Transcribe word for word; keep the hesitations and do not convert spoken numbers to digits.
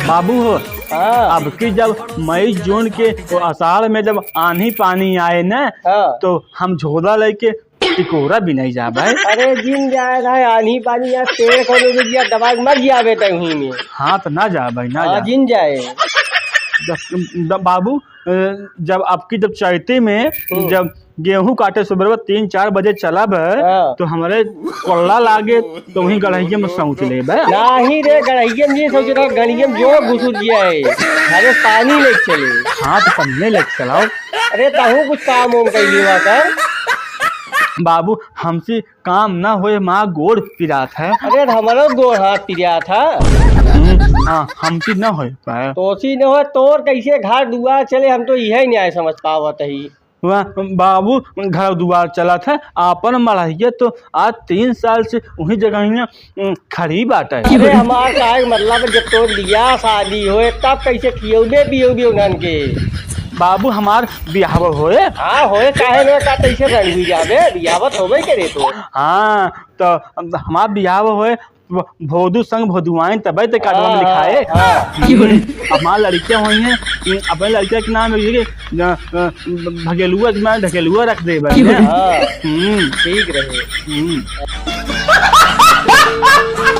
बाबू हो, हाँ। अब की जब मई जून के आषाढ़ में जब आन्ही पानी आए न, हाँ। तो हम झोला लेके टिकोरा बिनाई जाबे। अरे जिन जाए रहा है, आन्ही पानी या पेड़ कोनो भी दिया दबा के मर जाबे तहीं में। हाँ, तो ना जाबे, ना हाँ, जाबे। जिन जाए। जब, जब बाबू, अ, जब अब की जब चैती में, हम्म। जब गेहूं काटे सुबह तीन चार बजे चलब, हाँ। तो हमरे कोल्ला लागे, तो वहीं गड़हिया में सौंच लेबे। नाही रे, गड़हिया में नहीं सौंचे, तो गड़हिया में जो घुसुर जाए, अरे पानी लेके चले। हाँ, तो पन्ने लेके चलाओ। अरे, तहूँ कुछ काम वाम कइ लेवा कर। बाबू, हमसे काम ना होए, माँ गोड़ पिरात है। अरे, तो हमरो गोड़ हाथ पिरात है। हम्म, हाँ, हमसे ना होए पाए। तोसी न होए, तोर कैसे घर दुआर चले, हम तो यही न्याय समझ पावत ही। वाह, बाबू, घर दुआर चलत है, आपन मड़हिया तो आज तीन साल से वही जगहिया, उम, खड़ी बाटे। अरे, हमार काहे के मतलब, जब तोर बियाह शादी होए, तब कैसे खियौबे पियौबे उन्हन के? बाबू, हमार बियाह होए। हाँ, होए, काहे न, का कैसे रंग भी जाबे, बियाह होबे करे तो। हाँ, तो हमार बियाह होए, भ-, भोदू संग भोदुआइन तबे ते कार्डवा में हाँ, लिखाए। हाँ। हमार लड़कियां होई हैं, अपने लड़किया के नाम लिखे, अ, अ, भगेलुआ के नाम ढकेलुआ रख देबे। हाँ। हम्म। ठीक रहे। हम्म।